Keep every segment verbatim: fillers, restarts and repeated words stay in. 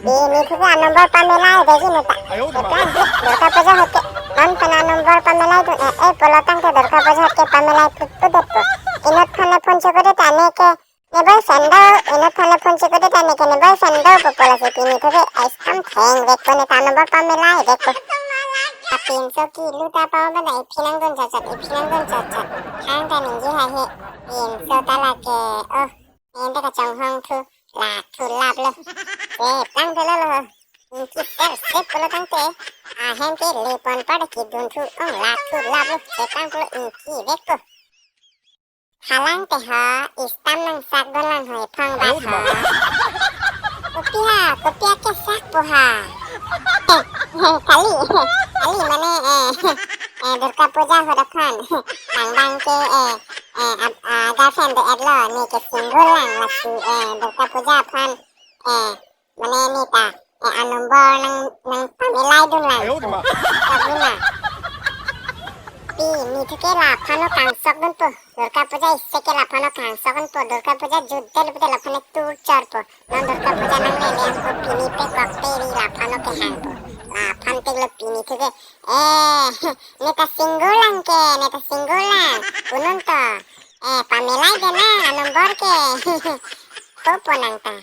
Pini thu ke anumber pamelai dei ji neta. Neplang ke Durga Puja ahut ke non pen anumber pamelai dun eh eh pulo tangte Durga Puja ahut ke pamelai put put detpo. Inut aphan le phone chekode ta neke ne boyfriend do, inut aphan le phone chekode ta neke ne boyfriend do pu pu lasi pini thu ke ai stam thengvekpo, neta anumber pamelai vekpo. Apinso kilu ta pao ba dai iphi nangdun chotchot, iphi nangdun chotchot. Hang ta ningje haihe. Pinso ta lake, oh, ente kachonghong thu, lap thu laplo. Cheplang thulo lo. Ingki ser sep pulo tangte ahem ke lepon pada kidun thu ong lap thu laplo. Cheplang pulo ingkivekpo. Halang te ha, istam nangsakdun lang ho ephong bat ha. Kopi ha, kopi ake sakpo ha. Kali, kali mane eh, eh Durga Puja ahut aphan. Bang bang ke eh, eh ab- ah, girlfriend do-etlo, neke single lang lasi eh Durga Puja aphan eh mane neta eh anumber nang nangpamelai dun lang. Ayo dema. Kabuna. Pini thu ke laphan o kangsokdunpo. Durga Puja isi ke laphan o kangsokdunpo. Durga Puja jutdet pute laphan e tur chorpo. Non Durga Puja nanglele angko pini pekok peri laphan o kehangpo. Laphan teklo pini thu ke. Eh, neta single lang ke, neta single lang. Punun to. Eh, pamelai de nang anumber ke. Kopo nang ta.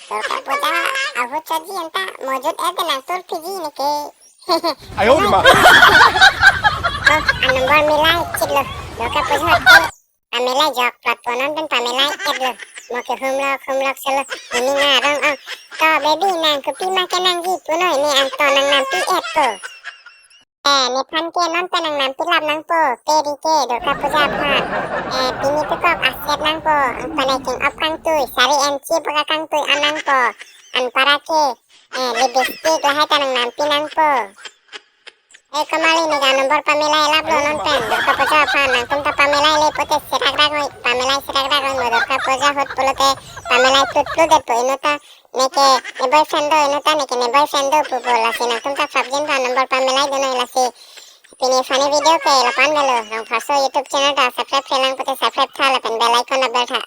Durga Puja ahut chotji anta mojut-et de nang tur phiji neke. Ayo dema. Oh, anumber melai chitlo. Durga Puja ahut ke pamelai jok platform non pen pamelai-etlo. Mo ke humlok humlok solo. Ini ngarong ong. To baby nang kopi ma kenangji punoi ne anto nangnampi-etpo. Eh, nephan ke non pen nangnampilap nangpo, peri ke Durga Puja aphan. Eh, pini pekok aset nangpo, panai king-op kangtui, sari enchi paka kangtui an nangpo, anpara ke, eh, lipstick lahai ta nangnampi nangpo. Eh, kamali neta number pamelai laplo non pen, Durga Puja aphan, nangtum ta pamelai le pute serak rak noi, pamelai serak rak noi, mo Durga Puja ahut pulote pamelai tut tut detpo, inut ta neke ne boyfriend do, inut ta neke ne boyfriend do pu pu lasi nangtum ta prapjin ta number pamelai dun noi lasi. Pini funny video ke lapu-an avelo, rong pharso YouTube channel ta subscribe-re lang pute subscribe tha lapen bell icon dap tha.